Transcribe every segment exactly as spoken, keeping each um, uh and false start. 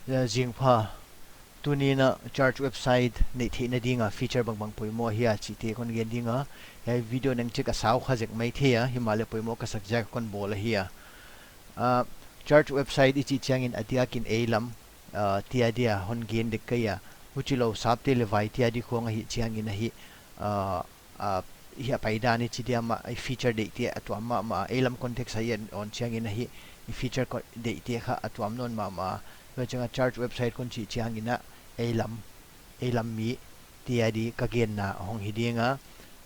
Eh, zingpha, tuni'n a church website neih theihna ding a feature bangbang poimoh ahia chihte kon gen ding a. Hiai video neng chik a sau kha zek maithei a, himahleh poimoh ka sak ziak kon bawl ahi a. Ah, church website i chih chiangin a diakin eilam, ah, te adia hon gen dek ka hi a. Huchilou sapte leh vaite adi khong ahih chiangin ahi, ah, ah, hiai a paidan i chi dia mah, i feature deihte a tuam mahmah, eilam context a i en chiangin ahi, i feature ko-, deihte kha a tuam nawn mahmah. Huchiang a church website kon chih chiangin a eilam, eilam mite adi ka genna hong hi ding a.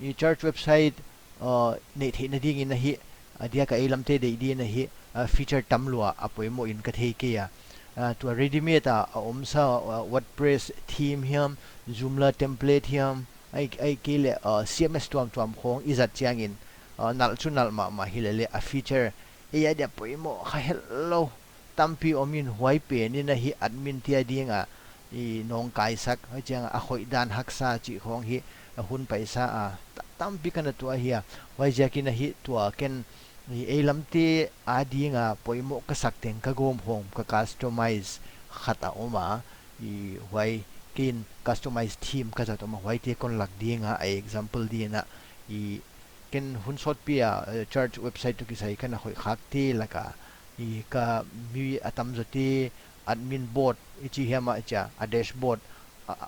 I church website, ah, neih theihna dingin ahi, a diak a eilamte deih dingin ahi, ah, feature tam lua a poimoh in ka thei kei a. Ah, tua ready-made a, a omsa, ah, WordPress theme hiam, Joomla template hiam, ahih, ahihkeileh, ah, C M S tuamtuam khong i zat chiangin, ah, nalh chu nalh mahmah hileleh a feature ei adia poimoh kha helh lou tampi om in, huai pen in ahi admin te ading a i nawngkaisak, huchiang a khoih dan haksa chih khong hi a hun paisa a ta-, tampi ka na tuah ahi a. Huaiziakin ahi tua ken i eilamte ading a poimoh ka sak teng ka gawm khong ka customize khat a om a, i huai ken customize theme ka zat om a, huaite kon lak ding a, a example dingin a, i ken hun sawtpi a, eh, church website toh kisai ka na khoih khakte lak a, i ka mi a tamzawte admin board i chi hiam a i chia, a dashboard, a, a,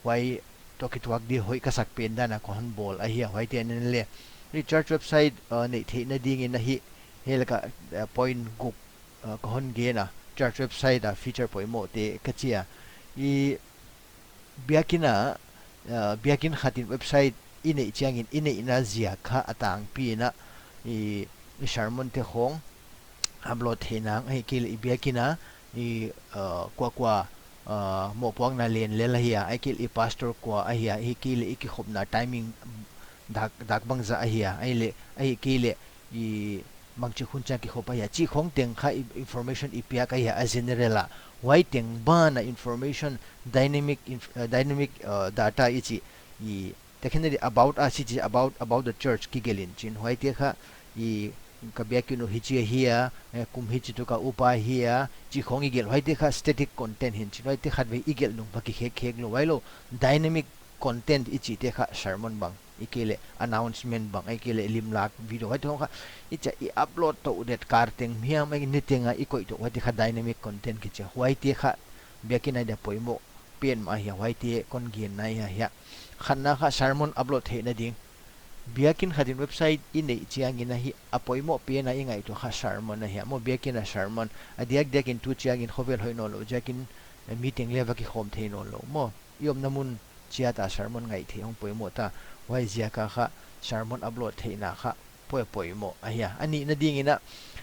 huai toh kituak di hoih ka sak pen dan a kon bawl ahi a, huaite en leh. I church website, eh, neih theihna dingin ahi, hiai lak a, eh, point guk, ah, ka hon gen a, church website a feature poimohte ka chi a. I biakin a, ah, biakin khat in website i neih chiangin i neihna ziak kha a tangpi in a, i, i sermon te khong upload theihna, ahihkeileh i biakin a, i, ah, kuakua, ah, mohpuakna len lel ahi a, ahihkeileh i pastor kua ahi a, ahihkeileh i kikhopna timing dak, dak bangzah ahi a, ahihleh, ahihkeileh i bangchik hun chiang kikhop ahi a chih khong teng kha i-, information i piak ahi a, a general a. Huai teng ban a information, dynamic inf-, uh, dynamic, uh, data i chih, i, tekhen di about us i chih, about, about the church kigelh in chin. Huaite kha i ka biakin uh hichi ahi a, eh, kum hichi tuk a upa ahi a chih khong i gelh. Huaite kha static content hi'n chin. Huaite khatvei i gelh nung bang kikhek khek lou, huailou dynamic content i chihte kha sermon bang, ahihkeileh announcement bang, ahihkeileh limlak video, huaite khong kha i chia i upload tou det kar teng hiam, ahih niteng a i koih tou, huaite kha dynamic content kichi a. Huaite kha biakin a dia poimoh pen mah ahi a, huaite kon genna ahi a. Khatna kha sermon upload theihna ding. Biakin khat in website i neih chiangin ahi, a poimoh pen a i ngaihtuah kha sermon ahi a. Maw, biakin a sermon, a diakdiakin tu chiangin khovel hoih nawnlou ziakin, eh, meeting leh va kikhawm thei nawnlou. Maw, i omna mun chiat a sermon ngaih theih hong poimoh ta, huaiziak a kha sermon upload theihna kha poi, poimoh ahi a. A nihna dingin a,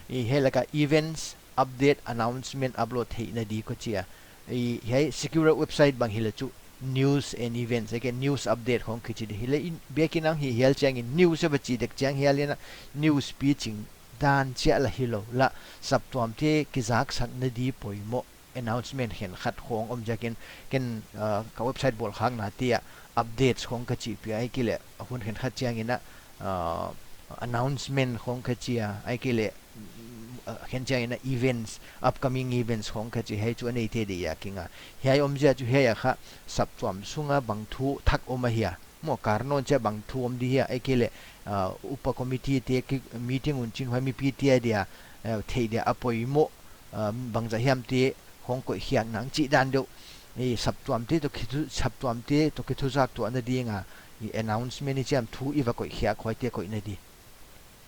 i hiai lak a events, update, announcement upload theihna di kon chi a. I hiai secular website bang hileh chu news and events, ahihkeileh news update khong kichi di hileh, i biakin a hong hi hial chiangin news a va chi dek chiang hial in a, news piching dan chiah la hilou, la saptuamte kizaksakna di poimoh announcement khenkhat khong om ziakin, ken, ah, ka website bawlkhakna te ah updates khong ka chih pi a, ahihkeileh a hun khenkhat chiangin a, ah, announcement khong ka chi a, ahihkeileh, mm, ah, khen chiangin a events, upcoming events khong ka chi, hiai chu a neite deih a kinga. Hiai omzia chu hiai a kha saptuam sunga bang thu thak om ahi a. Maw, kar nawn chiah bang thu om di hia, ahihkeileh, ah, upa committee te ki meeting un chin huai mipite adia, eh, theih dia a poimoh, ah, bangzah hiamte hong koihkhiak nang chih dan deuh. I saptuamte toh kithu-, saptuamte toh kithuzak tuahna ding a, i announcement i chi hiam, thu i va koihkhiak huaite koihna di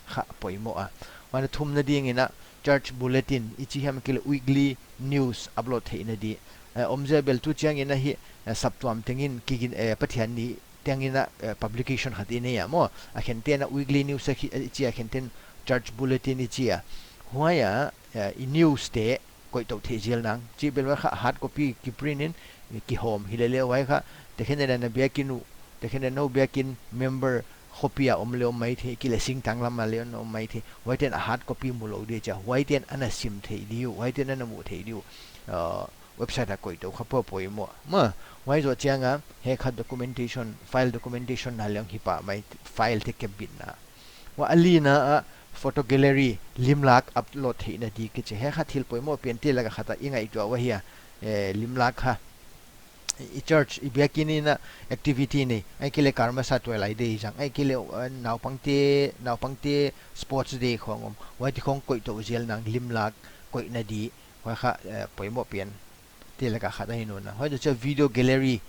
kha poimoh a. Huan a thumna dingin a church bulletin i chi hiam, ahihkeileh weekly news upload theihna di. Eh, omzia bel tu chiangin ahi, eh, saptuam tengin kigin, eh, Pathian ni tengin a, eh, publication khat i nei a maw. A khente'n a weekly news a khi, eh, i chi a, khente'n church bulletin i chi a. Huai a, eh, i news te koih tou theih zel nang. Chih bel huai kha hard copy kiprint in, eh, kihawm hilele huai kha. Tekhen in a na biakin uh, tekhen in a nou biakin member khopi a om leh om maithei, ahihkeileh singtang lam a leh om maithei. Huaite'n a hard copy mulou di chia. Huaite'n a na sim thei di uh, huaite'n a na muh thei di uh. Ah, website a koih tou kha poi, poimoh. Maw, huai zoh chiang a, hiai kha documentation, file documentation na leng hi pah mai, file te kepbitna. Huan a lina a photo gallery, limlak upload theihna di kichi. Hiai kha thil poimoh pente lak a khat a i ngaihtuah uh ahi a. eh, limlak kha. I church, i biakin in a activity nei, ahihkeileh kar masa tuailai day zang, ahihkeileh, eh, naupangte, naupangte sports day khong om. Huaite khong koih tou zel nang limlak koihna di, huai kha, eh, poimoh pen te laka khat ahi nawn a. Huai toh chia video gallery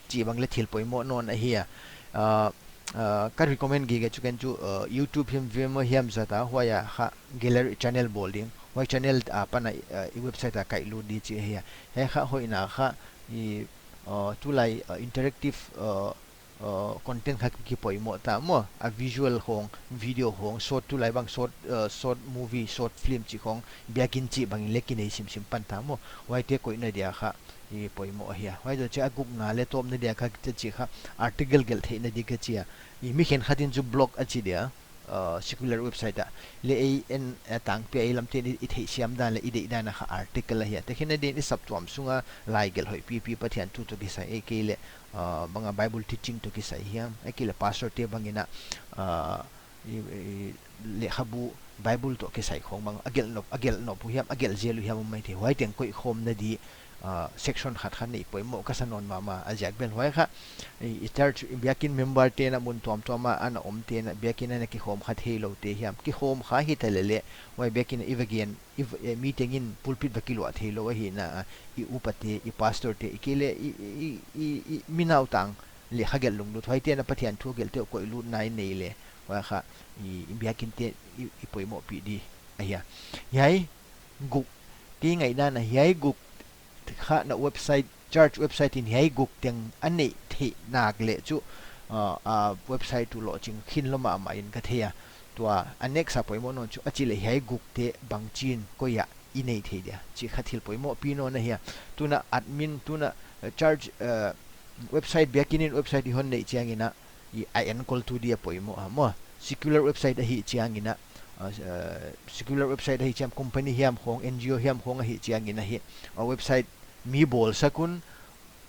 chih bang leng thil poimoh nawn ahi a. Ah, ah, ka recommend gige chu ken chu, ah, YouTube hiam, Vimeo hiam zat a, huai a kha gallery channel bawl ding. Huai channel apan a, ah, i website a kaihlut di chih ahi a. Hiai kha hoihna kha i, ah, tulai, ah, interactive, ah, ah, content kha kipoimoh ta maw. A visual khong, video khong, short tulai bang short, ah, short movie, short film chih khong, biakin chih bangin leng kinei simsim pan ta maw. Huaite koihna dia kha i poimoh ahi a. Huai toh chia a gukna leh tawpna dia kha chia chih kha article gelh theihna di ka chi a. I mi khenkhat in chu blog a chi dia, uh, secular website a. Leh ei en, eh, tangpi a ei lamte'n i, i theihsiam dan leh i deih dan a kha article ahi a. Tehkhinna din i saptuam sunga lai gelh hoih pipi Pathian thu toh kisai, ahihkeileh, uh, bang a Bible teaching toh kisai hiam, ahihkeileh pastor te bangin a, uh, i, i, lehkhabu Bible toh kisai khong bang a gelh nop, a gelh nop uh hiam, a gelh zel uh hiam om maithei. Huai teng koih khawmna di, ah, section khat kha nei poimoh ka sa nawn mahmah a, ziak bel huai kha i, i church, i biakin member te'n a mun tuamtuam a ana omte'n a biakin ana kikhawm kha theiloute hiam, kikhawm kha hita leleh, huai biakin i va gen, i va, eh, meeting in pulpit va kiluah theilou ahihna a, i upate, i pastor te, ahihkeileh i, i, i, i, i mi nautang leh kha gelh lunglut, huaite'n a Pathian thu gelhte uh koihlutna i nei leh, huai kha i, i biakin te i, i poimoh pi di ahi a. Hiai guk, kei ngaihdan a hiai guk kha na website, church website in hiai guk teng a neih theih nak leh chu, ah, ah, website uh lohching khin lou mahmah in ka thei a. Tua a next a poimoh nawn chu a chih leh hiai gukte bangchin koi a i nei thei dia chih kha thil poimoh pi nawn ahi a. Tu'n a admin, tu'n a, eh, church, eh, website, biakin in website i hon neih chiangin a, i a enkoltu di a poimoh a maw. Secular website ahih chiangin a, uh, uh, secular website ahih chiang company hiam khong, N G O hiam khong ahih chiangin a hi, a website mi bawlsak un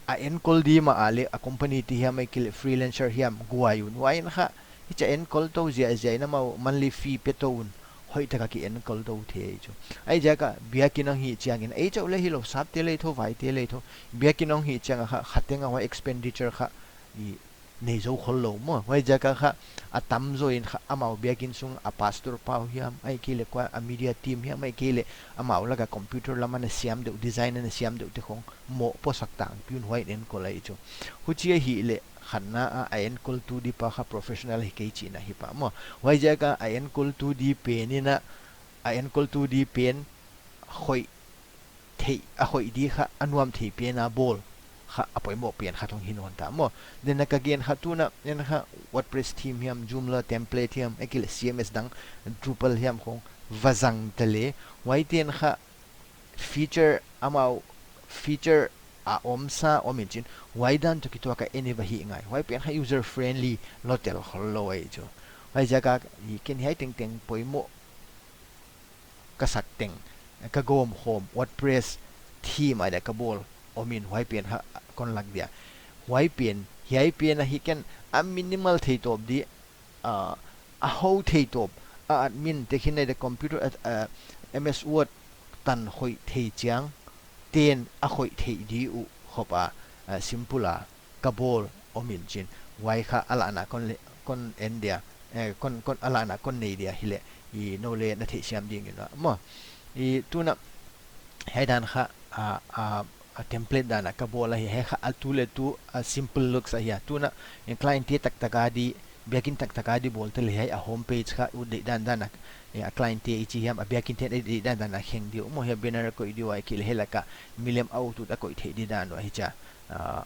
a enkol di mah a leh a company te hiam ahihkeileh freelancer hiam guai un. Huai in kha hichia enkol tou ziahziah in amau monthly fee pe tou un, hoihtaka ki enkol tou thei chu. Huaiziak a biakin ahih chiangin ei chauh leng hilou, sapte leng thou, vaite leng thou, biakin ahih chiang a kha khateng a huai expenditure kha i nei zou khollou maw. Huaiziak a kha a tamzaw in kha amau biakin sung a pastor pa uh hiam, ahihkeileh kua a media team hiam, ahihkeileh amau laka computer lam ana siam deuh, design ana siam deuh te khong mohpuaksak tangpi un huai in enkol ahi chu. Huchi ahihleh khatna a a enkoltu di pa kha professional hi kei chihna hi pah maw. Huaiziak a a enkoltu di pen in a, a enkoltu di pen khoih theih, a khoih di kha a nuam thei pen a bawl kha a poimoh pen khat hong hi nawn ta maw. Then a ka gen kha tu'n a, en kha WordPress theme hiam, Joomla template hiam, ahihkeileh C M S dang, Drupal hiam khong va zang ta leh, huaite'n kha feature, amau feature a omsa om in chin, huai dan toh kituak a en i va hih ngai. Huai pen kha user friendly lou tel khollou ahi chu. Huaiziak a i ken hiai tengteng poimoh ka sak teng, ka gawm khawm, WordPress theme a dia ka bawl om in, huai pen kha kon lak dia. Huai pen, hiai pen ahi ken a minimal thei tawp di, ah, a hou thei tawp, a admin te khin nei de computer, ah, ah, M S Word tan khoih thei chiang, te'n a khoih theih di uh khop a, ah, simple a ka bawl om in chin, huai kha a lahna kon le, kon en dia, eh, kon, kon a lahna kon nei dia hileh, i nou leng na theihsiam ding in a maw. I tu'n a hiai dan kha, a, a, a template dan a ka bawl ahi, hiai kha a tu leh tu, a simple looks ahi a. Tu'n a, eh, client te taktak a di, biakin taktak a di bawl te leh hiai a home page kha ut deih dandan a, eh, a client te i chi hiam, a biakin te'n a deih dandan a kheng di uh maw, hiai banner a koih di uh ahihkeileh hiai laka milem a ut ut a koih theih di dan uh ahi chia. Ah,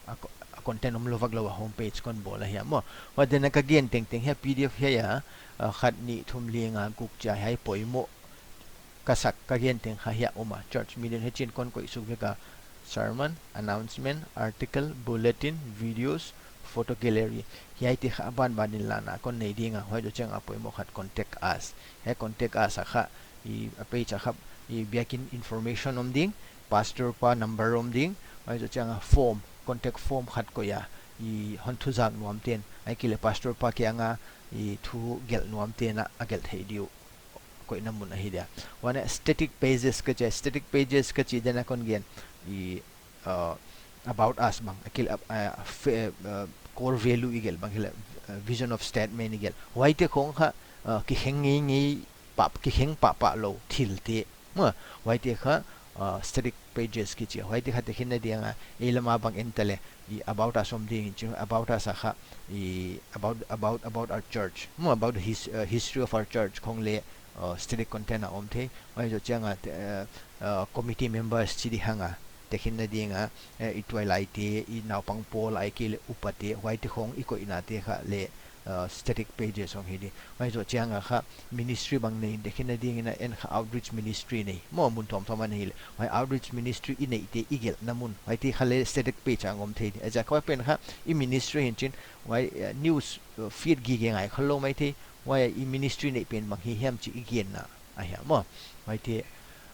a co-, a content omlou vak lou a home page kon bawl ahi a maw. Huai dan a ka gen tengteng hiai P D F hiai a, ah, khat nih thum li nga guk chia hiai poimoh ka sak ka gen teng kha hiai om a. Church meeting hichi'n kon koih suk vek a, sermon, announcement, article, bulletin, videos, photo gallery. Hiaite kha a banban in lahna kon nei ding a, huai toh chiang a poimoh khat contact us. Hiai contact us a kha, i a page a kha, i biakin information om ding, pastor pa number om ding, huai toh chiang a form, contact form khat koih a, i hon thuzak nuam te'n, ahihkeileh pastor pa kiang a, i thu gelh nuam te'n a, a gelh theih di uh koihna mun ahi dia. Huan a static pages ka chi, static pages ka chih dan a kon gen, i, uh, About Us bang, a kil, uh, uh, fe-, uh, core value i gelh bang, kil, uh, vision of statement i gelh. Huaite khong kha, uh, kikheng ngeingei pah, kikheng pahpah lou thilte. Maw, huaite kha, uh, static pages kichi. Huaite kha tekhinna ding a, ei lam a bang en ta leh, i About Us om ding in chin, About Us a kha, i about, about, about our church. Maw, about his, uh, history of our church khong leh, uh, static content a om thei. Huai zoh chiang a, te-, uh, uh, committee members chi di hang a, tekhinna ding a, eh, i tuailaite, i naupang pawl ahihkeileh upate, huaite khong i koihnate kha leh, uh, static pages hong hi di. Huai zoh chiang a kha ministry bang nei, tekhinna ding in a en kha outreach ministry nei. Maw, mun tuamtuam a nei leh. Huai outreach ministry i neihte i gelhna mun. Huaite kha leh static page a hong om thei di. A ziak huai pen kha i ministry hi in chin, huai, uh, news, uh, feed gige ngai khollou maithei. Huai i ministry neih pen bang hi hiam chih i genna ahi a maw. Huaite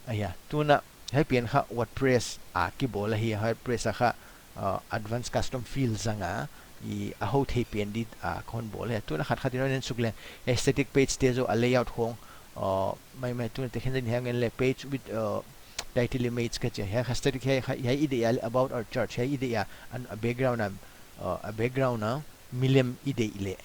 ahi a. Tuin a hiai pen kha WordPress a kibawl ahi, WordPress a kha, uh, advanced custom field zang a, i a hou thei pen di a kon bawl ahi. Tuin a khat khat in hon en suk leng, static page te zoh a layout khong, uh, maimai tuin a tekhinna ding hang en leh page with, uh, title image ka chi. Hiai kha static, hiai kha, hiai i deih a leh about our church, hiai i deih a, an, a background a, uh, a background a milem i deih leh,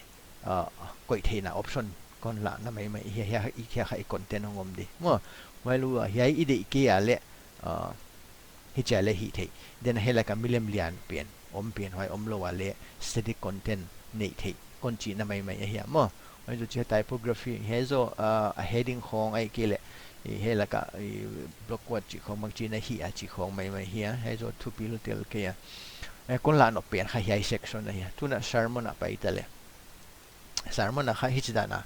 uh, koih theihna option kon lahna maimai hi a, hiai, hiai kha i content hong om di. Maw, huai lou a, hiai i deih kei a leh, uh, hichi a leh hih theih. Then hiai lak a milem lian pen, om pen, huai omlou a leh static content nei theih. Kon chihna maimai ahi a maw. Huai zoh chiang a typography, hiai zoh, uh, a heading khong ahihkeileh, i hiai lak a, i block quote chih khong bang chihna hi a chih khong maimai hi a, hiai zoh thupil tel kei a. Eh, kon lah nop pen kha hiai section ahi a. Tuin a sermon a pai ta leh. Sermon a kha hichi dan a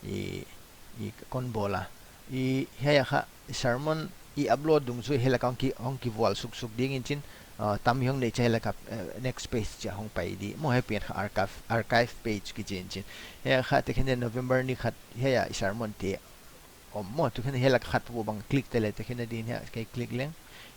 i, i kon bawl a. I hiai a kha sermon i upload dungzui hiai lak a hong ki, hong kivual suksuk ding in chin, uh, tam hong nei chiang hiai lak a, uh, next page chiang hong pai di. Maw, hiai pen kha archive, archive page kichi in chin. Hiai a kha tekhinna ding November ni khat hiai a i sermon te om maw, tu khen hiai lak khat pu bang click ta leh, tekhinna ding hiai kei click leng.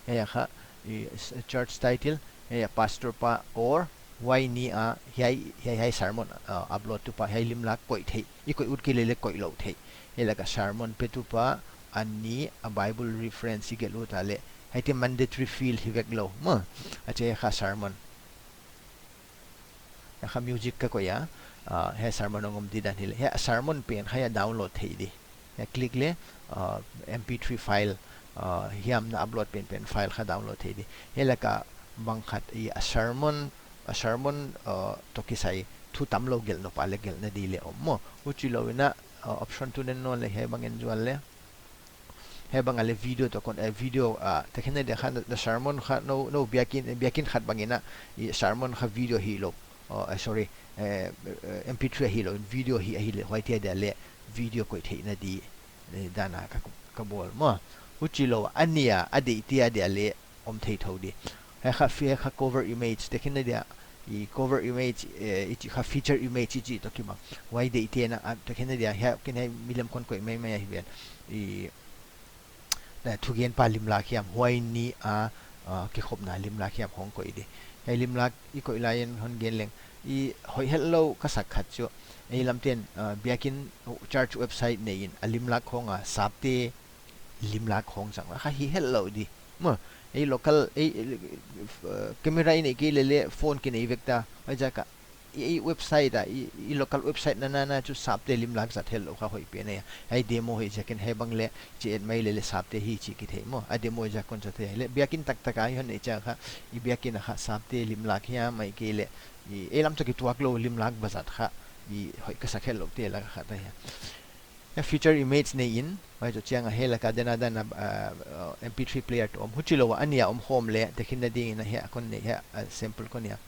Hiai a kha, i, s-, church title, hiai a pastor pa or huai ni a, hiai, hiai, hiai sermon, uh, upload tu pa, hiai limlak koih theih, i koih ut kei leh leh koih lou theih. Hiai lak a sermon petu pa, an ni a Bible reference i gelh ut a leh, hiaite mandatory field hi vek lou, maw, a chi kha sermon. Hiai kha music ka koih a, ah, hiai sermon hong om di dan hi leh. Hiai sermon pen kha hiai download theih di. Hiai click leh, ah, M P three file, ah, hiam na upload pen pen file kha download theih di. Hiai lak a bang khat i a sermon, a sermon, ah, toh kisai thu tamlou gelh nop a leh gelhna di leh om maw. Huchi lou in a, ah, option tuin en nawn leh hiai bang en zual leh. Hiai bang a leh video toh kon, eh, video, ah, tekhinna ding a kha na, na sermon kha nou, nou biakin, biakin khat bang in a, i sermon kha video hilou. Oh, eh, sorry, eh, eh, M P three hilou, video hi, hileh, huaite dia leh video koih theihna di, eh, dan a ka, ka bawl maw. Huchi lou a, a ni a, a deihte dia leh, om thei thou di. Hiai kha, hiai kha cover image, tekhinna dia, i cover image, eh, i chih kha feature image i chih toh kibang. Huai deihte na, ah, tekhinna dia, hiai, ken hiai milem kon koih maimai ahi ven. I, na thugenpa limlak hiam, huai ni a, ah, kikhopna limlak hiam hong koih di. Hiai limlak i koih lai in hon gen leng. I hoih hetlou ka sak khat chu. Ei lamte'n, ah, biakin, church website nei in, a limlak khong a, sapte, limlak khong zang la kha hi hetlou di. Maw, ei local, ei, ei, eh, camera i neih kei leh leh phone ki nei vek ta. Huaiziak a, ei, ei website a, i, i local website na na na chu sapte limlak zat hetlou kha hoih pen a. Hiai demo hi ziakin hiai bang leh, chi et mai leh leh sapte hi chi kithei maw. A demo ziak kon zat thei leh. Biakin taktak a hon neih chiang kha, i biakin a kha sapte limlak hiam ahihkeileh, i, ei lam toh kituak lou limlak va zat kha, i hoih ka sak hetlou te lak a khat ahi a. Hiai feature image nei in, huai zoh chiang a hiai lak a dan a dan a, ah, ah, M P three player toh om. Huchi lou a, a ni a om khawm leh, tekhinna ding in a hiai kon nei hiai, ah, sample kon nei a.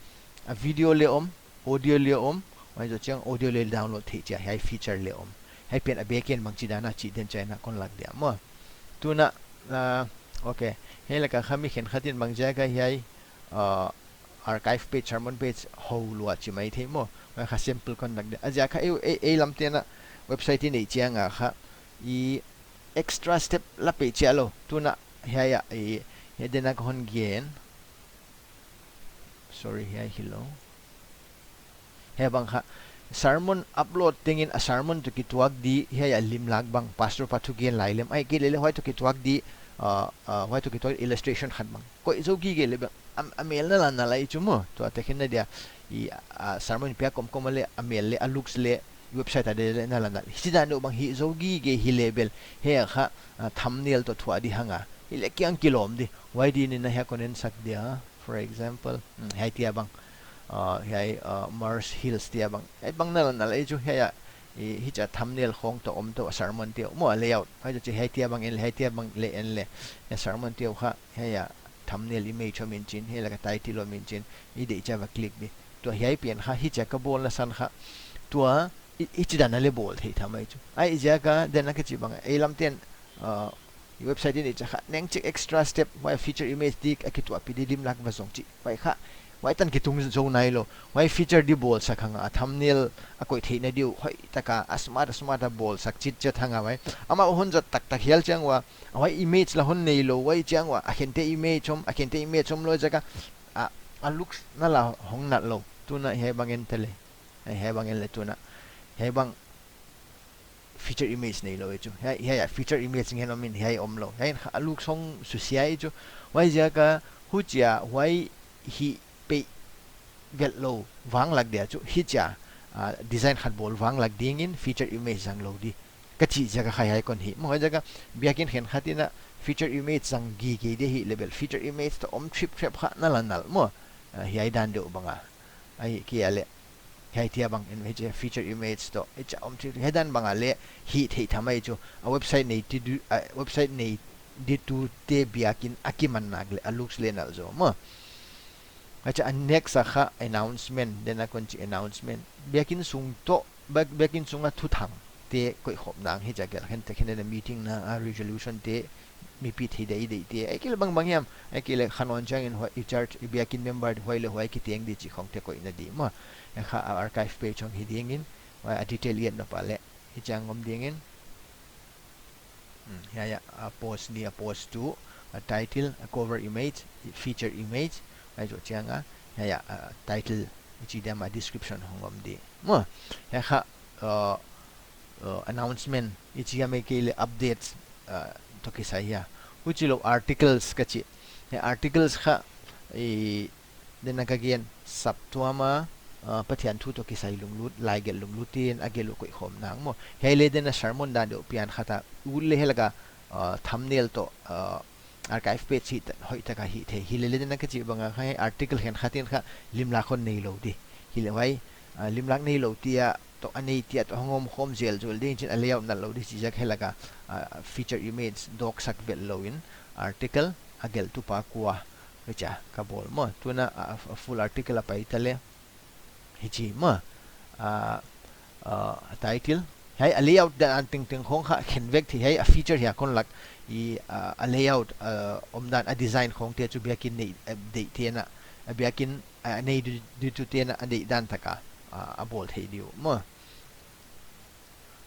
A video leh om, audio leh om, huai zoh chiang audio leh download theih chia, hiai feature leh om. Hiai pen a backend bangchi dan a chih den chiang a kon lak dia maw. Tuin a, ah, okay. Hiai lak a kha mi khenkhat in bangziak a hiai, ah, archive page, sermon page, hou lua chi maithei maw. Huai kha sample kon lak dia. A ziak kha ei, ei, ei lamte'n a website i neih chiang a kha. I extra step la pe chia lou. Tuin a hiai a, i, hiai den a ka hon gen. Sorry, hiai hilou. Hiai bang kha. Sermon upload teng in a sermon toh kituak di, hiai a limlak bang, pastor pa thugen lai lem. Ahihkeileh leh huai toh kituak di, uh, uh, huai toh kituak illustration khat bang koih zou gige leh bang a, a mel na la nalh ahi chu maw. Tua tekhin na dia i, uh, sermon piak kawmkawm a leh a mel leh a looks leh website a dia leh na la nalh. Hichi dan deuh bang hih zou gige hi leh bel hiai a kha, uh, thumbnail toh thuah di hang a. Hileh kiang kilawm di. Huai dingin hiai kon en sak dia. For example, mm, hiai tia bang, uh, hiai, uh, Mars Hills tia bang, hiai bang na la nalh ahi chu hiai a, i, hichia thumbnail khong toh om toh sermon te maw, layout. Huai chu hiai tia bang en leh, hiai tia bang leh en leh. Hiai sermon te kha, hiai a thumbnail image om in chin, hiai laka title om in chin, i deih chiah va click di. Tua hiai pen kha, hichia ka bawlna san kha. Tua, i, hichi dan a leh bawl thei tham ahi chu. Huaiziak a, den a ka chih bang, ei lam ten, uh, i website in i chih kha, neng chik extra step, huai feature image di a kituahpih di limlak va zong chih. Huai kha, huai tan kitung zou nailou. Huai feature di bawlsak hang a, thumbnail a koih theihna di uh, hoihtaka, a smart, a smart a bawlsak chitchiat hang a huai. Amah hon zat taktak hial chiang ua, huai image la hon neilou, huai chiang ua, a khente image om, a khente image omlou ziak a, a, a looks na la hong nalh lou. Tuna hiai bang en ta leh. Hiai bang en leh tuna. Hiai bang feature image neilou ahi chu. Hiai, hiai a feature image ngen om in hiai omlou. Hiai kha a looks hong susia ahi chu. Huaiziak a huchia huai hih peih velh lou vanglak dia chu. Hichia, ah, design khat bawl vanglak dingin feature image zang lou di. Ka chih ziak a kha hiai kon hih. Maw huaiziak a biakin khenkhat in a feature image zang gige di hi leh bel feature image toh om thripthrep kha na la nalh maw. Ah, hiai dan deuh bang a. Ahihkeileh. Hiai tia bang en hichia feature image toh. Hichia om thrip, hiai dan bang a leh hih theih tham ahi chu. A website nei di tu, a website nei di tute biakin a kiman nak leh a looks leh nalh zaw maw. Huchia a next a kha announcement, den a kon chih announcement. Biakin sung toh, biak-, biakin sung a thuthang te koihkhopna hang hichia gelh khen tekhin na meeting na a resolution te mipi theih deih deih te. Ahihkeileh bangbang hiam, ahihkeileh kha nawn chiangin huai i church, i biakin member huai leh huai kiteng di chih khong te koihna di maw. Hiai kha a archive page hong hi dingin, huai a detail i et nop a leh. Hichia om dingin. Hmm, hiai a, a post ni, a post tu, a title, a cover image, feature image, huai zoh chiang a, hiai a, a title, i chih diam a description hong om di. Maw, hiai kha, uh, uh, announcement, i chih a mai kei leh updates, uh, toh kisai hia. Huchilou articles ka chih. Hiai articles kha, i, den a ka gen saptuam a, ah, Pathian thu toh kisai lunglut, laigelh lunglut in a gelh uh koihkhopna maw. Hiai leh den a sermon dan deuh pian khat a, ut leh hiai laka, ah, thumbnail toh, ah, archive page hi ta, hoihtak a hih thei. Hilele den a ka chih bang a kha hiai article khenkhat in kha limlak hon neilou di. Hileh huai, ah, limlak neilou tia toh a nei tia toh hong om khawm zelzel ding chin a layout nalh lou di chih ziak hiai laka, ah, feature image dawksak velh lou in article a gelhtu pa kua. Hichia ka bawl maw. Tuna a, a full article a pai ta leh. Hichi maw. A, a, title. Hiai a layout dan tengteng khong kha khen vek thei hiai a feature hia kon lak i, a, a layout, a, omdan a design khong te chu biakin nei, a, deih te na. A biakin, a, nei di, di tu te na a deih dan taka, a, a bawl thei di uh maw.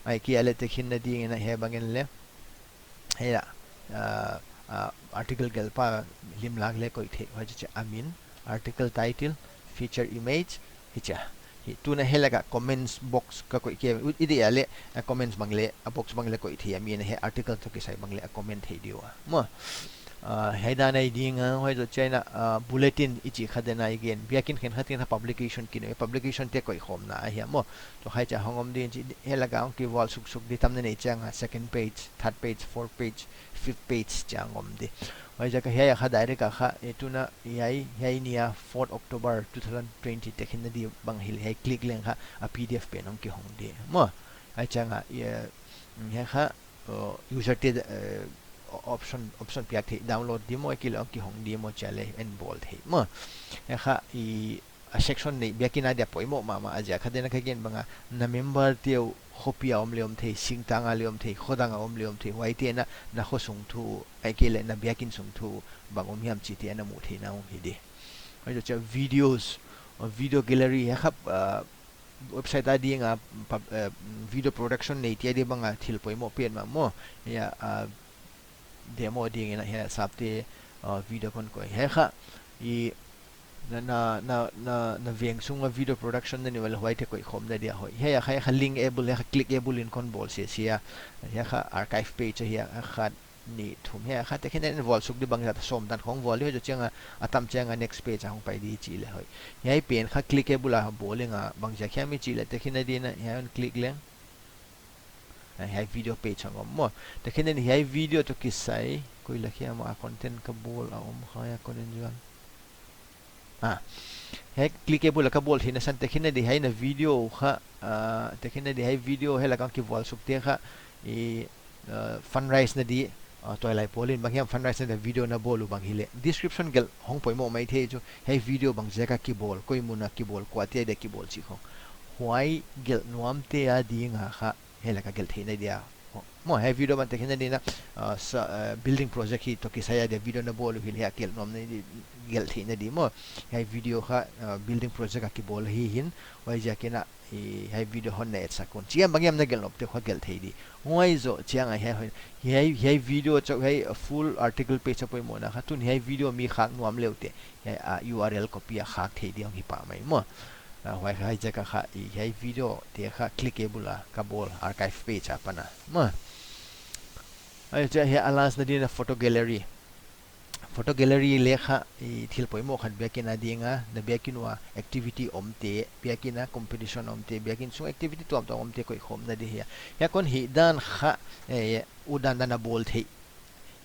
Ahihkeileh tekhin na dingin a hiai bang en leh. Hiai a, ah, ah, article gelhpa limlak leh koih theih, huai chu chih a min, article title, feature image, hichia. Hi, tuna hiai laka comments box ka koih kei, u-, i deih a leh, a comments bang leh, a box bang leh koih thei a, mi na hiai article toh kisai bang leh, a comment thei di ua. Maw, ah, hiai dan ahi ding a, huai zoh chiangin a, ah, bulletin i chih kha den a i gen. Biakin khenkhat in kha publication kin, publication te koihkhopna ahi a maw. Tua hichia hong om ding chih, hiai laka hong kivual suksuk di tam na nei chiang a, second page, third page, fourth page, fifth page chiang om di. Huaiziak a hiai a kha direct a kha, e tuna, hiai, hiai ni a fourth October two thousand twenty tekhin na di bang hileh hiai click leng kha, a P D F pen hong kihong di. Maw, hiai chiang a, e, hiai kha, uh, user te, uh, option, option piak thei, download di maw, ahihkeileh hong kihong di maw, chih leh en bawl thei. Maw, hiai kha, i, a section nei biakin a dia poimoh mahmah a ziak kha den a ka gen bang a, na member te uh khopi a om leh om thei, singtang a leh om thei, khodang a om leh om thei, huaite na, na khosung thu, ahihkeileh na biakin sung thu, bang om hiam chih te na muh theihna hong hi di. Huai zoh chiang videos, uh, video gallery, hiai kha, uh, website a ding a, pub-, uh, video production nei te a di bang a thil poimoh pen mah maw, hiai, uh, demo dingin a hiai a sapte, uh, video kon koih. Hiai kha, i, na, na, na, na, na veng sung a video production na nei uleh huaite koihkhopna dia hoih. Hiai a kha, hiai kha linkable, hiai kha clickable in kon bawl sese a. Hiai kha archive page a hiai a kha, nih, thum. Hiai kha tekhin a in vual suk di bangzah ta sawm dan khong vual di, huai zoh chiang a, a tam chiang a next page a hong pai di chih leh hoih. Hiai pen kha clickable a bawl ing a, bangziak hiam i chih leh tekhin a di in a, hiai hon click leng. Ah, hiai video page hong om maw. Tekhin a di in hiai video toh kisai, koi lak hiam a content ka bawl a om kha hiai content zual. Ah, hiai clickable a ka bawl theihna san tekhin a di in hiai na video kha, ah, tekhin a di in hiai video hiai lak a kivual suk te kha, i, ah, fundraise na di, ah, tuailai pawl in bang hiam fundraise na di video na bawl uh bang hileh. Description gelh hong poimoh maithei chu, hiai video bangziak a kibawl, koi mun a kibawl, kuate dia kibawl chih khong. Huai gelh nuam te a ding a kha, hiai lak a gelh theihna dia. Maw, hiai video ban tekhin a di in a, ah, sa, ah, building project hi toh kisai a dia video na bawl uh hileh hiai gelh nuam na di, gelh theihna di maw. Hiai video kha, ah, building project a kibawl hi in, huaiziak in a, i, hiai video hon na et sak un. Chia bang hiam na gelh nop te kha gelh thei di. Huai zoh chiang a hiai hoih, hiai, hiai video chauh hiai, ah, full article page a poimohna kha. Tun hiai video mi khak nuam le uh te. Hiai, ah, U R L copy a khak thei di hong hi pah mai maw. Ah, huai kha hiai ziak a kha, i, hiai video te kha clickable a ka bawl archive page a pan a. Maw. Huai zoh hiai a last na di in a photo gallery. Photo gallery leh kha, i, thil poimoh khat biakin a ding a, na biakin ua activity om te, biakin a competition om te, biakin sung activity tuamtuam om te koih khawm na di hi a. Hiai kon hih dan kha, eh, u dan dan a bawl thei.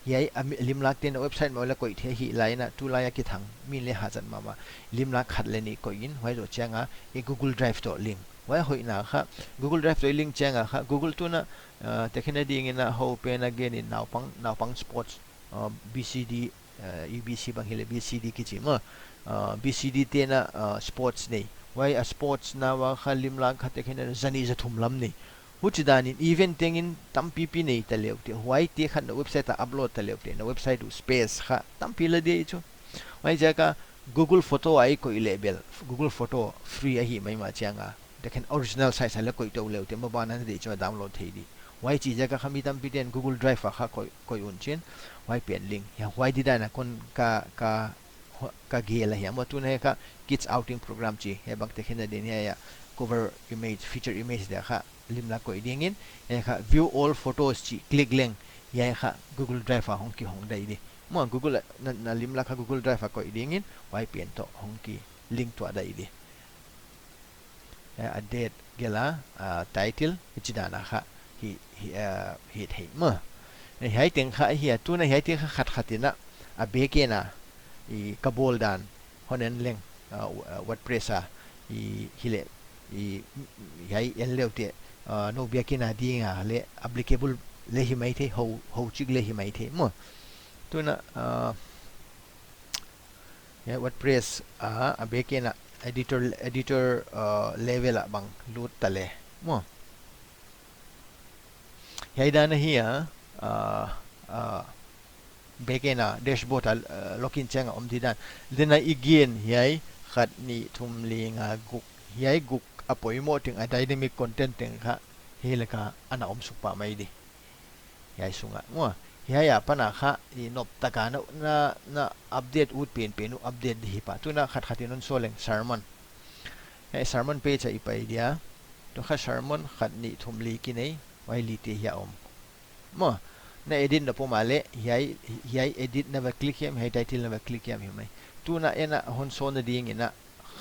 Hiai a mi-, limlak te na website mah leh koih thei hi lai in a, tulai a kithang, min leh hahzat mahmah. Limlak khat leh nih koih in, huai zoh chiang a, i Google Drive toh link. Huai hoihna kha, Google Drive toh link chiang a kha, Google tun a, ah, tekhin a ding in a hou pen a gen in naupang, naupang sports, ah, B C D, ah, i B C bang hileh B C D kichi maw, ah, B C D te'n a, ah, sports nei. Huai a sports na ua kha limlak kha tekhin a zanih zathum lam nei. Huchi dan in event teng in tampipi nei ta le uh te. Huai te kha na website a upload ta le uh te. Na website uh space kha tampi la di chu. Huaiziak a Google Photo a i koih leh bel. Google Photo free ahi maimah chiang a. Tekhin original size a leh koih tou le uh te. Maban a na deih chu a download thei di. Huai chih ziak a kha mi tampi te'n Google Drive a kha koih, koih un chin. Huai pen link. Hiai huai di dan a kon ka, ka, ka gelh a hiam maw tun hiai kha kids outing program chi. Hiai bang tekhin a di in hiai a cover image, feature image dia kha limlak koih ding in, hiai kha view all photos chih click leng, hiai kha Google Drive a hong kihong daih di. Maw Google a, na, na limlak kha Google Drive a koih ding in, huai pen toh hong ki link tuah daih di. Hiai a date gelh a, ah, title, hichi dan a kha, hi, hi, ah, hi thei maw. Hiai teng kha hi a, tun a hiai teng kha khat khat in a, a backend a, i ka bawl dan, hon en leng, ah, w-, ah, WordPress a, i, hileh, i, hiai en le uh te, ah, nou biakin a ding a leh applicable leh hi maithei, hou, hou chik leh hi maithei maw. Tun a, ah, hiai WordPress a, a backend a editor, editor, ah, level a bang lut ta leh maw. Hiai dan ahi a, ah, ah, backend a dashboard a, ah, login chiang a om di dan. Tun a i gen hiai khat nih thum li nga guk. Hiai guk a poimoh teng a dynamic content teng kha hiai lak a ana om suk pah mai di. Hiai sung a. Maw, hiai a pan a kha i nop tak a na, na, na update ut penpen uh update di hi pah. Tun a khat khat in hon sawl leng sermon. Hiai sermon page a i pai dia. Tua kha sermon khat nih thum li ki nei, huai li te hiai a om. Maw, na edit na pom a leh, hiai, hiai edit na va click hiam, hiai title na va click hiam hi mai. Tun a en a hon sawl na ding in a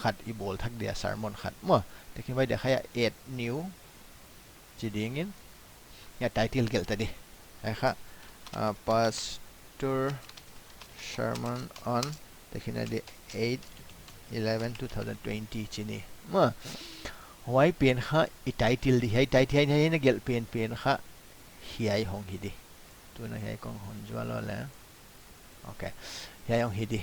khat i bawl thak dia sermon khat. Maw, tekhin huai dia kha hiai add new, chi ding in. Hiai title gelh ta di. Hiai kha, ah, Pastor Sermon on, tekhin a di eight eleven two thousand twenty chi ni. Maw, huai pen kha i title di. Hiai title hiai, hiai na gelh penpen kha hiai hong hi di. Tun a hiai kong hon zual lou leh. Ok. Hiai hong hi di.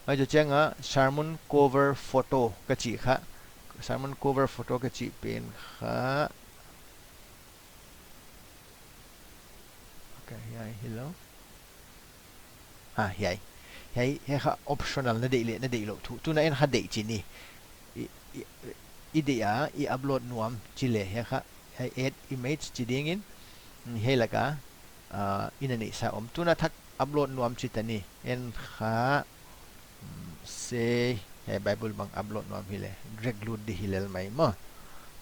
Huai zoh chiang a sermon cover photo ka chih kha. Sermon cover photo ka chih pen kha. Ok, hiai hilou. Ah, hiai. Hiai, hiai kha optional na deih leh, na deih louh thu. Tun a en kha deih chi ni. I, i, i deih a, i upload nuam chi leh, hiai kha. Hiai add image chi ding in. Mm, hiai lak a, ah, i na neihsa om. Tun a thak upload nuam chi ta ni. En kha, mm, se, hiai Bible bang upload nuam hileh. Drag lut di hi lel mai maw.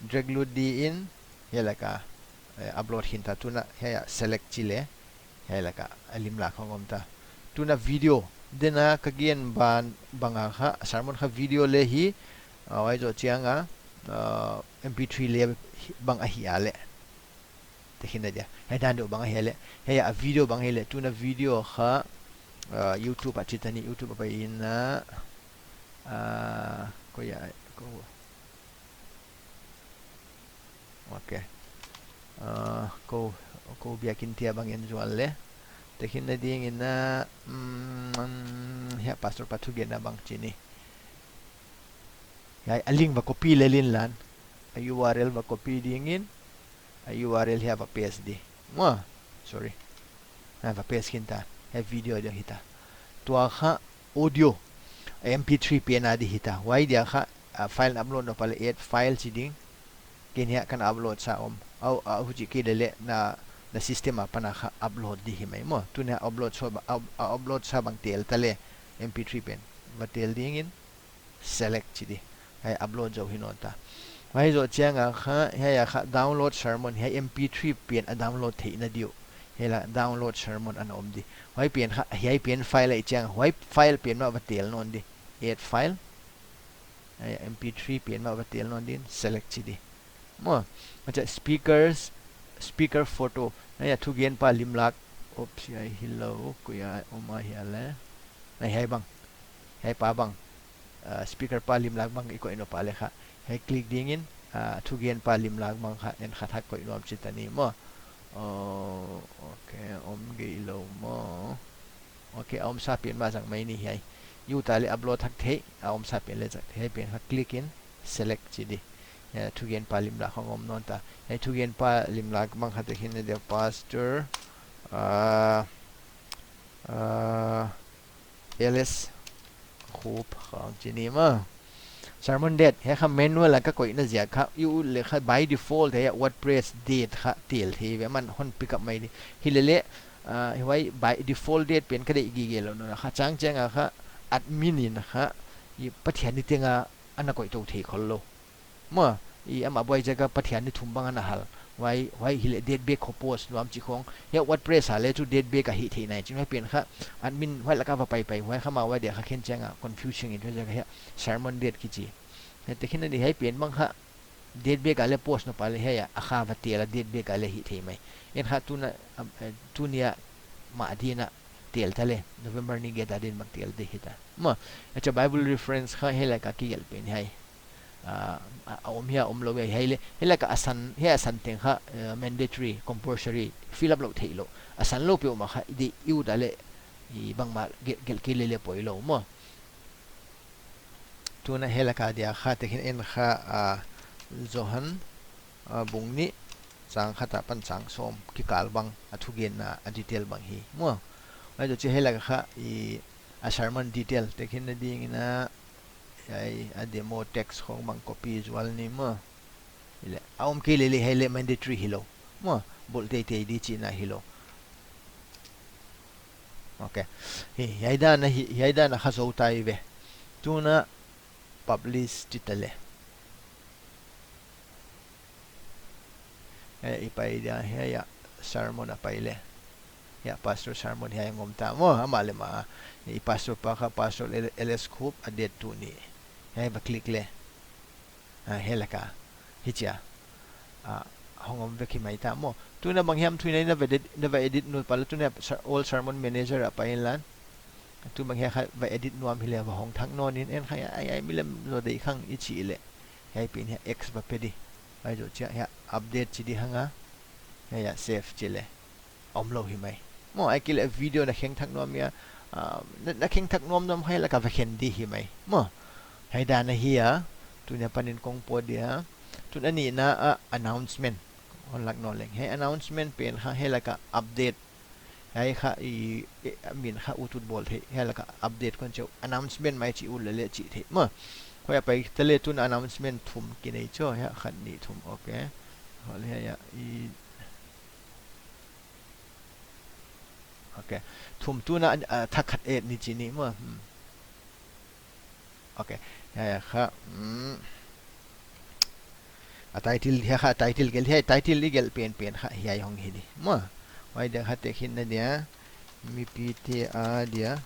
Drag lut di in, hiai lak a, eh, upload hi ta tun a, hiai a select chi leh. Hiai laka a limlak hong om ta. Tuna video, dena ka gen ban banga kha, sermon kha video le hi, ah, huai zoh chianga, ah, M P three le bang ahi a le. Te khin na dia. Hiai dan deuh bang ahi a le. Hiai a video bang hi le. Tuna video kha, ah, YouTube a chita ni, YouTube a pai in a, ah, ko ya, ko. Ok. Ah, ko, ko biakin tia bang en zual le. Te khin na ding in a, mm, hiai pastor pa thugenna bang chi ni. Hiai a link va copy le lin lan. A U R L va copy ding in. A U R L hiai va paste di. Mua. Sorry. Ah, va paste khin ta. Hiai video deuh hita. Tua kha audio. M P three pen a di hita. Huai dia kha, ah, file upload nop a le add file chi ding. Ken hiai kan upload sa om. Au, ah, huchi kei le le na, na system apan a kha upload di hi mai maw. Tuna upload sa ba, up-, ah, upload sa bang tel ta le M P three pen. Va tel ding in. Select chi di. Hiai upload zou hi nawn ta. Huai zoh chianga kha, hiai a kha download sermon, hiai M P three pen a download theihna diu. Hiai la download sermon ana om di. Huai pen kha, hiai pen file ahi chianga, huai file pen mah va tel nawn di. Add file. Hiai M P three pen mah va tel nawn din, select chi di. Maw, acha speakers, speaker photo. Hiai a thugenpa limlak. Oops, hiai hilou, koi a om a hiai le. Hiai bang. Hiai pa bang. Ah, speaker pa limlak bang i koih nop a le kha. Hiai click ding in, ah, thugenpa limlak bang kha, en kha thak koih nuam chita ni maw. Oh, ok, om gei lou maw. Ok, a om sa pen mah zang mai ni hiai. U ta le upload thak thei, a om sa pen le zang thei, hiai pen kha click in, select chi di. Hiai thugenpa limlak hong om nawn ta. Hiai thugenpa limlak bang kha te khin na dia pastor, ah, ah, L S Khup Khang chi ni maw. Sermon date, hiai kha manual a ka koihna ziak kha, i ut le kha by default hiai WordPress date kha tel thei ve, aman hon pick up mai di. Hi le le, ah, huai by default date pen ka deih gige lou nawn a kha, chang chianga kha admin in kha, i Pathian ni tenga ana koih tou thei khol lou. Maw, i amah buai ziaka Pathian ni thum bang ana hal. Huai, huai hi le date bek kho post nuam chi khong. Hiai WordPress a le chu date bek a hih theih nai chin. Huai pen kha admin huai laka va pai pai. Huai kha mah huai dia kha khen chianga confusing in huai ziaka hiai sermon date kichi. Hiai te khin na di hiai pen bang kha date bek a le post nop a le hiai a kha va tel a date bek a le hih thei mai. En kha tuna, am, eh, tunia mah dina tel ta le. November ni get a din bang tel di hita. Maw, acha Bible reference kha hiai laka kigelh pen hiai. Ah, a, a om hia, om lou hia, hiai le, hiai laka a san, hiai a san teng kha, eh, mandatory, compulsory, fill up lou theih lou. A san lou peuhmah kha, i di, i ut a le, i bangmah gelh, gelh kei le le poi lou maw. Tuna hiai laka dia kha, te khin en kha, ah, Johan, ah, bung nih, chang khat apan chang sawm, kikal bang, a thugenna, a detail bang hi. Maw, huai zoh chiang hiai laka kha, i, a sermon detail, te khin na ding in a, Hiai a demo text khong bang copy zual ni maw. Hi le, a om kei le le hiai le mandatory hilou. Maw, bawl teitei di chihna hilou. Ok. Hi, hiai dan a hi, hiai dan a kha zou ta i ve. Tuna publish chi ta le. Eh, i pai dia, hiai a sermon a pai le. Hiai a pastor sermon hiai a om ta maw, amah le mah. I pastor pa kha pastor L-, L S Khup a date tuni. Hiai va click le. Ah, hiai laka. Hichia. Ah, hong om vek hi mai ta maw. Tuna bang hiam thuina na va edit, na va edit nop a le tuna ser-, all sermon manager a pai inla. Tu bang hiai kha va edit nuam hi le va hong thak nawn in en kha ai ai milem zaw dei khang i chih le. Hiai pen hiai X va pe di. Huai zoh chiang hiai update chi di hang a. Hiai a save chi le. Om lou hi mai. Maw, ahihkeileh video na khen thak nuam hia, ah, na, na khen thak nuam nuam hiai laka va khen di hi mai. Maw, hiai dan ahi a, tuni a panin kong pawt dia. Tun a nihna a announcement. Hon lak nawn leng. Hiai announcement pen kha hiai laka update. Hiai kha i, e, a min kha ut ut bawl theih. Hiai laka update kon cheuh. Announcement mai chi ut le le chi theih. Maw, huai a pai ta le tun announcement thum ki nei cho. Hiai khat nih thum, ok. Hol hiai a i Ok. Thum tuna, ah, thak khat et ni chi ni maw. Hmm. Ok. Hiai a kha. Hmm. A title, hiai kha title gelh, hiai title i gelh pen pen kha hiai hong hi di. Maw. Huai dia kha tehkhinna dia, mipite a dia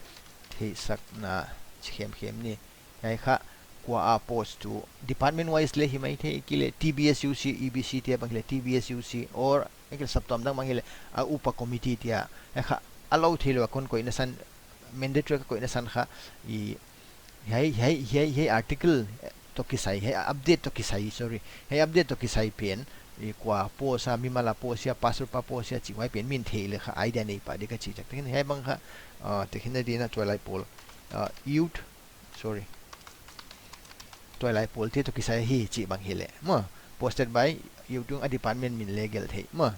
theihsakna chi khemkhem ni. Hiai kha kua a post tu, department wise leh hi maithei, kile TBSUC, EBC te bang hileh TBSUC, or kile saptuam dang bang hileh a upa committee te a. Hiai kha a lou theilou a kon koihna san, mandatory a ka koihna san kha, i, hiai, hiai, hiai, hiai article, eh, toh kisai, hiai update toh kisai, sorry. Hiai update toh kisai pen, i, kua post a, mimal a post hia, pastor pa post hia, chih huai pen min theih leh kha idea nei pah di ka chih chak. Tehkhin hiai bang kha, ah, tehkhinna dia tuailai pawl, ah, youth, sorry. Tuailai pawlte toh kisai hi chih bang hileh. Maw, posted by youth a department min leh gelh theih. Maw.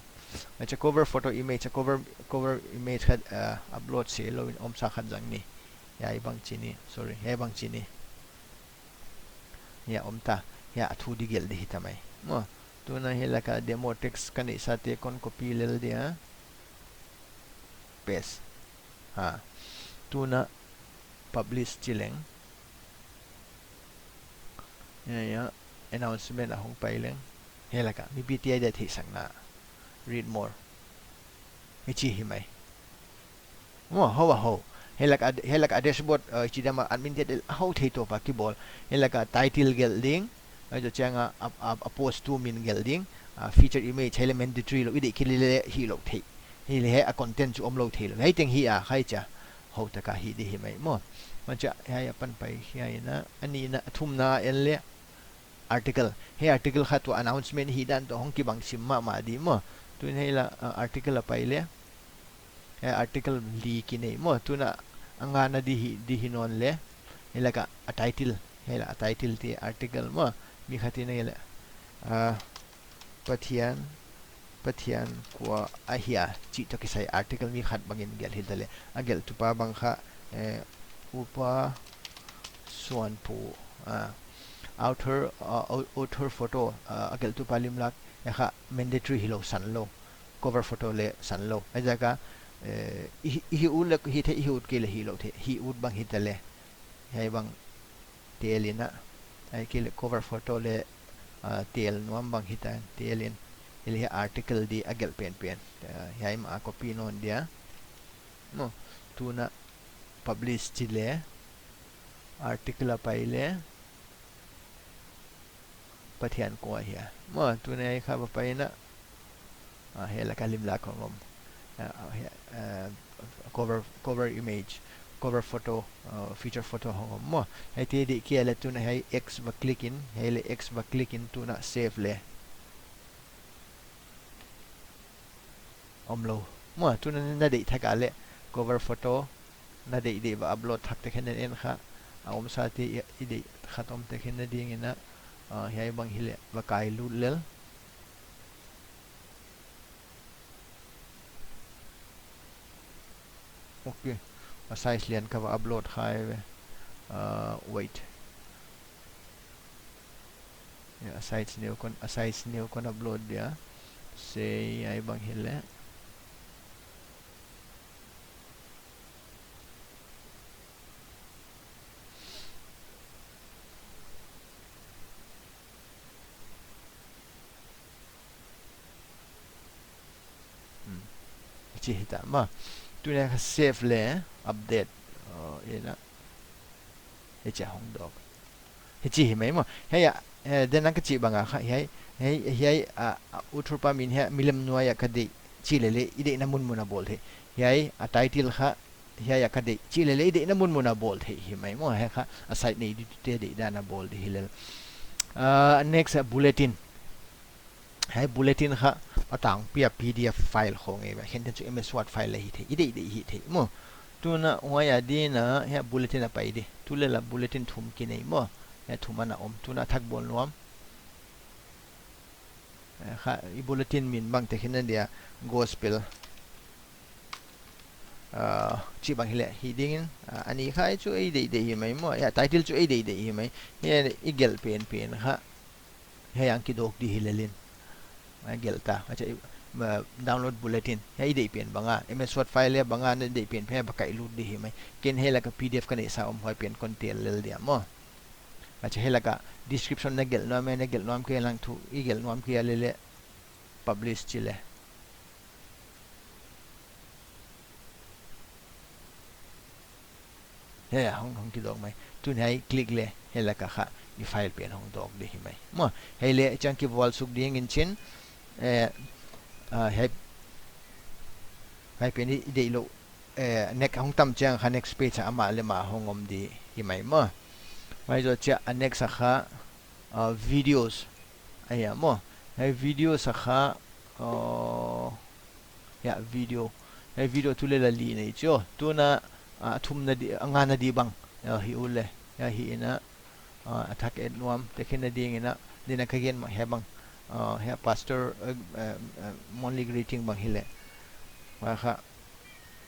Acha cover photo image, a cover, cover image khat, ah, upload se lou in omsa khat zang ni. Hiai bang chi ni, sorry, hiai bang chi ni. Hiai om ta, hiai a thu di gelh di hita mai. Maw, tuna hiai laka demo text ka neihsa te kon copy lel dia. Paste. Ha. Tuna publish chi leng. Hiai, hiai, announcement a hong pai leng. Hiai laka, mipite a dia theihsakna. Read more. Hichi hi mai. Maw, hou a hou. Hiai laka, hiai laka dashboard, uh, chi dama admin te a hou thei toh pa kibawl. Hiai laka title gelh ding. Huai zoh chiang a, a, a, a post tu min gelh ding. Uh, feature image, hiai leh mandatory lou, i deih kei leh hilou thei. Hileh hiai a content chu omlou theilou. Hiai teng hi a, khai cha. Hou taka hi di hi mai maw. Macha, hiai a pan pai hiai na, a nihna, a thumna en leh article. Hiai article kha tua announcement hihdan toh hong kibang sim mahmah di maw. Tun hiai la, uh, article a pai leh. Hiai article li ki nei maw. Tuna a ngana di hi, di hi nawn leh. Hiai laka a title. Hiai la a title te article maw. Mi khat in hiai la. Ah, Pathian, Pathian kua ahia chih toh kisai article mi khat bangin gelh hita leh. A gelhtu pa bang kha, eh, Upa Suanpu, ah, author, ah, au-, author photo, ah, a gelhtu pa limlak, hiai kha mandatory hilou san lou, cover photo leh san lou. Huai zoh ka, eh, i, i hi ut leh hi thei, i hi ut kei leh hilou thei, hi ut bang hita leh. Hiai bang tel in a, ahihkeileh cover photo leh, ah, tel nuam bang hita, tel in, hileh hiai article di a gelh penpen. Ah, hiai mah a copy nawn dia. Maw, tuna publish chi leh, article a pai leh, Pathian kua ahia. Maw, tuna hiai kha va pai na. Ah, hiai laka limlak hong om. Ah, ah, hiai, ah, cover, cover image, cover photo, ah, feature photo hong om maw. Hiaite deih kei leh tuna hiai X va click in, hiai leh X va click in tuna save leh. Omlou. Maw, tuna na deih thak a leh cover photo na deihdeih va upload thak tehkhin en kha. A omsa te i, i deih khat om tehkhin na ding in a, ah, hiai bang hileh va kai lut lel. Ok. A size lian ka va upload kha ve. Ah, wait. Ya, a size neu kon, a size neu kon upload dia. Sei hiai bang hileh. Hmm. Hichi hita maw. Tuna kha save leh update. Oh, ina. Hichi hong dawk. Hichi hi mai maw. Hiai a, eh, den ang ka chih bang a kha, hiai, hiai, hiai, ah, ah, author pa min hiai, milim nuai a ka deih. Chi leh leh, i deihna munmun a bawl thei. Hiai, a title kha, hiai a ka deih. Chi leh leh, i deihna munmun a bawl thei hi mai maw. Hiai kha, a site nei ditute deihdan a bawl di hi lel. Ah, next, ah, bulletin. Hiai bulletin kha a tangpi a PDF file khong e, hiai khenten chu MS Word file leh hi thei, i deihdeih hi thei maw. Tuna huai a ding in, hiai bulletin a pai di. Tu leh la bulletin thum ki nei maw. Hiai thum ana om, tuna thak bawl nuam. Eh, kha, i bulletin min bang tehkhin na dia gospel. Ah, chih bang hileh hi ding in, ah, a ni kha chu ei deihdeih hi mai maw. Hiai title chu ei deihdeih hi mai. Hiai i gelh penpen kha. Hiai ang kidawk di hi lel in. A gelh ta. Acha, i, ma, download bulletin. Hiai i deih pen bang a. MS Word file leh bang a na deih pen pen va kai lut di hi mai. Ken hiai laka PDF ka neihsa om huai pen kon tel lel dia maw. Acha, hiai laka description na gelh nuam e, na gelh nuam kei leh thu, i gelh nuam kei leh leh publish chi leh. Hiai a hong, hong kidawk mai. Tun hiai click leh, hiai laka kha i file pen hong dawk di hi mai. Maw, hiai leh chang kivual suk ding in chin, eh, ah, hiai, hiai pen i, i deih lou, eh, next hong tam chiang kha next page a amah leh amah hong om di hi mai maw. Huai zoh chiang a next a kha, ah, videos. Ahi a maw. Hiai videos a kha, ah, hiai video. Hiai video tu leh la li nei chu. Tuna, ah, a thumna di, a ngana di bang. Ah, hi uleh. Hiai hi in a, ah, a thak et nuam. Tehkhinna ding in a, din a ka gen mah hiai bang. Ah, hiai pastor, eh, eh, eh, monthly greeting bang hileh. Huai kha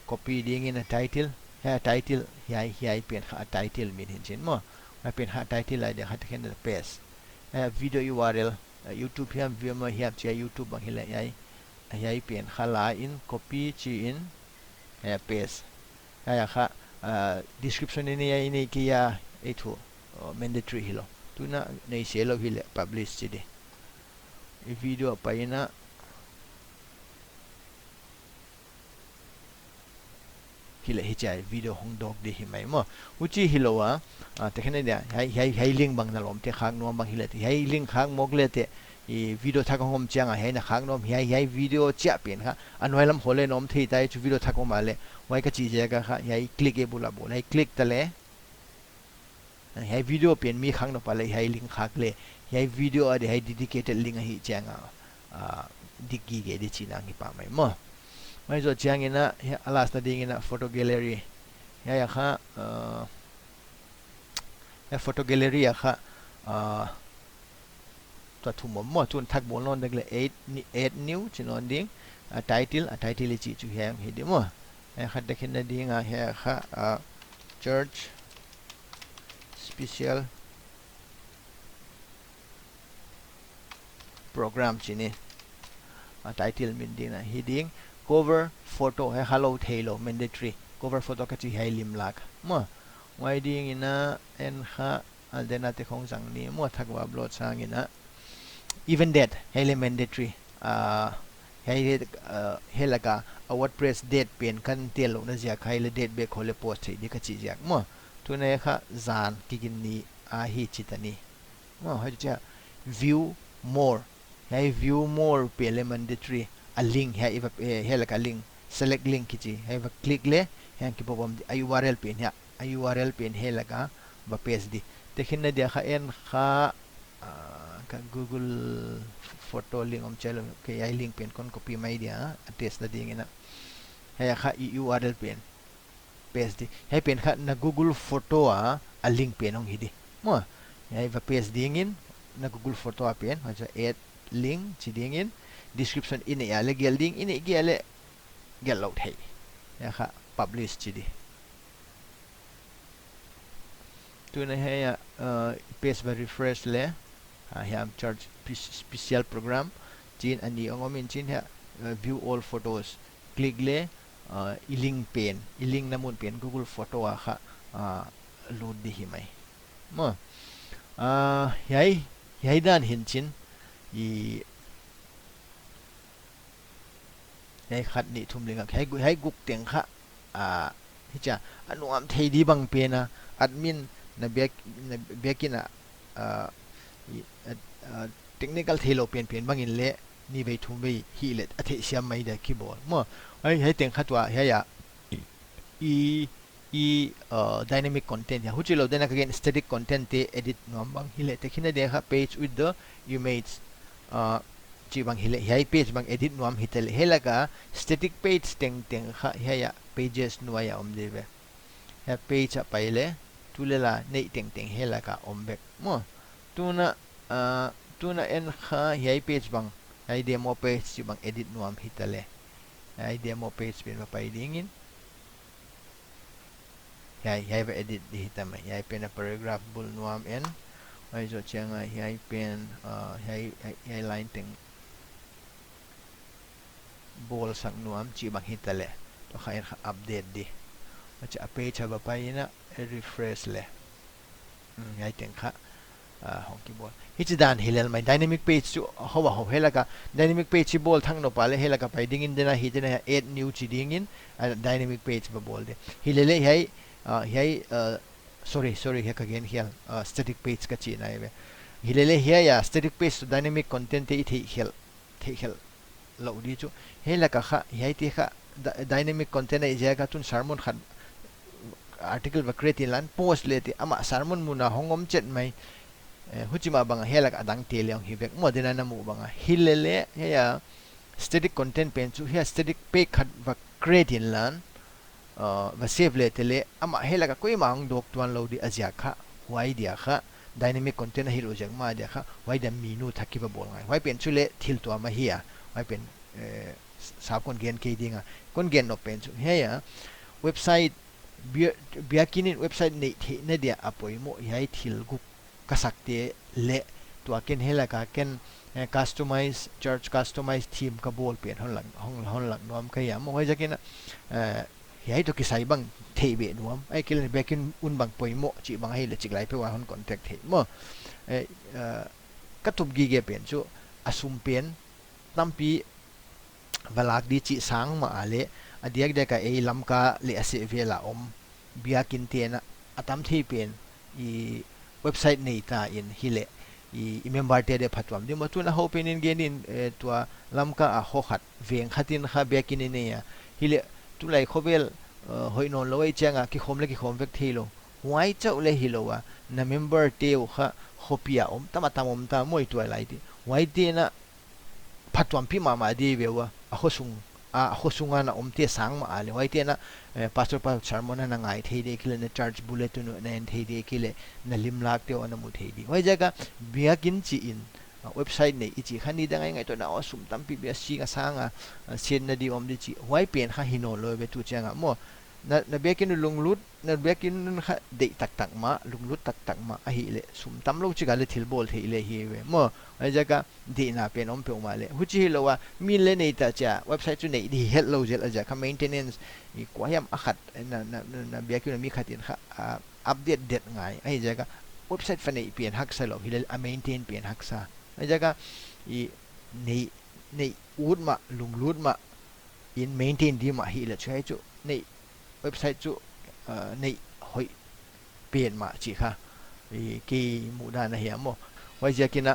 copy ding in a title. Hiai title, hiai, hiai pen kha a title min hi'n chin maw. Hiai pen kha title lai dia kha tehkhinna paste. Hiai video U R L, eh, YouTube hiam, Vimeo hiam, chia YouTube bang hileh hiai. Hiai pen kha la in copy chi in, eh, paste. Hiai kha, ah, description in hiai nei kei a, ei thu, oh, mandatory hilou. Tuna nei se lou hileh publish chi di. I video a pai in a, hileh hichi a video hong dawk di hi mai maw. Huchi hilou a, ah, tehkhinna dia, hiai, hiai, hiai link bang na lawmte khak nuam bang hileh, hiai link khak mawk leh teh, i video thak hong om chiang a, hiai na khak nuam, hiai, hiai video chiah pen kha, a nuai lam hole nuam thei tai chu video thak om a leh, huai ka chih ziak a kha, hiai click e bul a bawl, hiai click ta leh, hiai video pen mi khak nop a leh, hiai link khak leh, hiai video a di hiai dedicated link ahi chiang a, ah, dik gige di chihna hi pah mai maw. Huai zoh chiang in a, hiai a last na ding in a photo gallery. Hiai a kha, ah, hiai photo gallery a kha, ah, tua thum om maw, tun thak bawl nawn dek leh add ni-, add new chi nawn ding, ah, title, ah, title i chih chu hiai hi di maw. Hiai kha tehkhinna ding a, hiai kha, ah, church special program chi ni. Ah, title min ding a hi ding. Cover photo, hiai kha lou theilou, mandatory. Cover photo ka chih hiai lim lak. Maw, huai ding in a en kha, ah, den a te khong zang ni. Maw, thak va upload sang in a. Event date, hiai leh mandatory. Ah, hiai leh, ah, hiai laka, a WordPress date pen kan tel louhna ziak, hiai leh date bek hole post thei di ka chih ziak. Maw, tuna kha zan kiginni ahi chi ta ni. Maw, huai chia view more. Hiai view more pen leh mandatory. A link hiai i va, eh, hiai laka link. Select link kichi. Hiai va click leh, hiai kipop om di. A U R L pen hiai. A U R L pen hiai laka va paste di. Tehkhinna dia kha en kha, ah, ka Google Photo link om chih lou. Okay, hiai link pen kon copy mai dia. A test na ding in a. Hiai kha i U R L pen. Paste di. Hiai pen kha na Google Photo a, a link pen hong hi di. Maw, hiai va paste ding in, na Google Photo a pen, huai zoh add link chi ding in, description i neih a leh gelh ding, i neih kei a leh gelh lou thei. Hiai kha publish chi di. Tuna hiai a, uh, page va refresh leh, ah, hiai church spe-, special program, chin a ni hong om in chin hiai, uh, view all photos, click leh, uh, i link pen, i link na mun pen Google Photo a kha, uh, lut di hi mai. Maw, uh, hiai, hiai dan hi'n chin, i hiai khat nih thum li nga, hiai gu-, hiai guk teng kha, ah, hichia, a nuam thei di bang pen a, admin na biak, na biak in a, ah, i, ah, ah, technical theilou penpen bang in leh, nih vei thum vei hih leh, a theihsiam mai dia kibawl. Maw, hiai, hiai teng kha tua, hiai a, i, i, uh, dynamic content hiai. Huchi lou den a ka gen static content te edit nuam bang hileh. Tehkhinna dia kha page with the image, uh, chih bang hileh. Hiai page bang edit nuam hi ta leh. Hiai laka static page tengteng kha hiai a pages nuai a om di ve. Hiai page a pai leh. Tu leh la neih tengteng hiai laka om vek. Maw. Tuna, uh, tuna en kha hiai page bang. Hiai demo page chih bang edit nuam hi ta leh. Hiai demo page pen va pai ding in. Hiai, hiai va edit di hi ta mai. Hiai pen a paragraph bul nuam en. Huai zoh chiang a hiai pen, uh, hiai, hiai, hiai line teng bawl sak nuam chih bang hi ta leh. Tua kha en kha update di. Huai chia a page a va pai in a refresh leh. Hmm, hiai teng kha. Ah, hong kibawl. Hichi dan hi lel mai dynamic page chu hou a hou hiai laka dynamic page hi bawl thak nop a leh hiai laka pai ding in den a hi den a add new chi ding in, ah, dynamic page va bawl di. Hi leh leh hiai uh, hiai, uh, sorry, sorry, hiai ka gen hial, uh, static page ka chihna ahi ve. Hilele hiai a static page toh dynamic content te i theih khial, theih khial lou di chu. Hiai laka kha, hiaite kha, dy-, dynamic content ahih ziak a tun sermon khat article va create inlan post le teh amah sermon mun a hong om chet mai. Eh, huchi mah bang a hiai laka dangte le hong hi vek maw, dena na muh bang a. Hilele, hiai a static content pen chu, hiai a static page khat va create inlan, uh, va save le teh le, amah hiai laka koimah hong dawk tuan lou di a ziak kha, huai dia kha, dynamic content ahih lou ziak mah dia kha, huai dia menu thak ki va bawl ngai. Huai pen chu le thil tuam ahi a, huai pen, eh, s-, sap kon gen kei ding a. Kon gen nop pen chu, hiai a, website, bia-, biakin in website neih theihna dia a poimoh, hiai thil guk ka sakte le tua ken hiai laka ken, eh, customize, church customize theme ka bawl pen hon lang, hon, hon lang nuam ka hi a maw. Huaiziakin, eh, hiai toh kisai bang theih beh nuam. Ahihkeileh biakin un bang poimoh chih bang ahih leh chiklai peuh a hon contact thei maw. Eh, eh, ka tup gige pen chu a sum pen tampi va lak di chih sang mah a le, a diakdiak a ei Lamka leh a sehvel a om biakin te'n a tam thei pen i website nei ta in hileh i, i member te dia phatuam di maw. Tun a hoih pen in gen in, eh, tua Lamka a kho khat veng khat in kha biakin i nei a. Hileh tulai khovel, eh, hoih nawn lou ahih chiang a kikhawm le kikhawm vek thei lou. Huai chauh le hilou a, na member te uh kha khopi a om tam a tam om ta maw, i tuailai di. Huaite'n a phatuampih mahmah di ve ua, a khosung, a, a khosung a na omte sang mah a le, huaite'n a, eh, pastor pa sermon a na ngai thei di, ahihkeileh na church bulletin uh na en thei di, ahihkeileh na limlak te uh na mu thei di. Huaiziak a biakin chi in, ah, website nei i chih kha nidang a i ngaihtuahna a sum tampi bia sing a sang a, ah, siatna di om di chih. Huai pen kha hi nawn lou ve tu chiang a maw. Na, na biakin uh lunglut, na biakin un kha deih taktak mah, lunglut taktak mah, ahihleh sum tam lou chik a le thil bawl theih le hi ve maw. Huaiziak a deihna pen om peuhmah le. Huchi hilou a, min le nei ta chia, website chu neih di het lou zel a ziak kha maintenance, i kuahiam a khat, na, na, na, na biakin mi khat in kha, a, update det ngai. Ahihziak a website va neih pen haksa lou, hileh a maintain pen haksa. Huaiziak a i neih, neih ut mah, lunglut mah, in maintain di mah hihleh chu hiai chu neih website chu, ah, neih hoih pen mah chih kha i kei muhdan ahi a maw. Huaiziakin a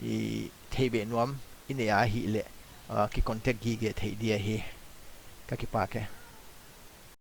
i theih beh nuam i nei a hihleh, ah, ki contact gige thei di ahi. Ka kipak e.